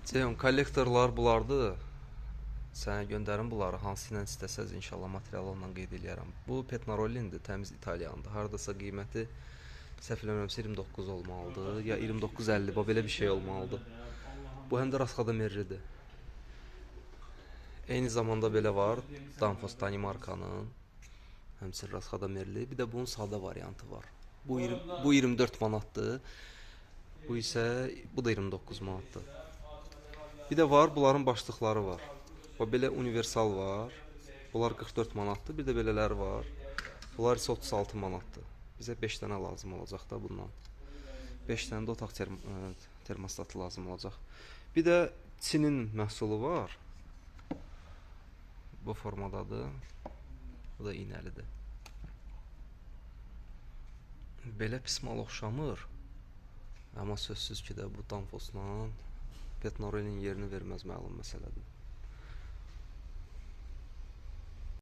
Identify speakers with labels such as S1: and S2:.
S1: Ceyhun, kollektorlar bunlardır. Sənə göndərim bunları. Hansı ilə istəsəz inşallah materialı onunla qeyd eləyərəm. Bu Petnarollindir, təmiz İtalyandır. Hardasa qiyməti səhv eləmirəmsə 29 olmalıdır. Ya 29.50, bax belə bir şey olmalıdır. Bu həm də rasxadomerlidir. Eyni zamanda belə var Danfoss Danimarkanın. Həmçinin rasxadomerli. Bir də bunun sadə variantı var. Bu 24 manatdır. Bu isə bu da 29 manatdır. Bir də var, bunların başlıqları var. Bax belə universal var. Bunlar 44 manatdır. Bir də belələri var. Bunlar isə 36 manatdır. Bizə 5 dənə lazım olacaq da bundan. 5 dənə də otaq termostatı lazım olacaq. Bir də Çinin məhsulu var. Bu formadadır. Bu da iynəlidir. Belə pis mal oxşamır. Amma sözsüz ki də bu Danfossla Petnarolin yerini verməz, məlum məsələdir.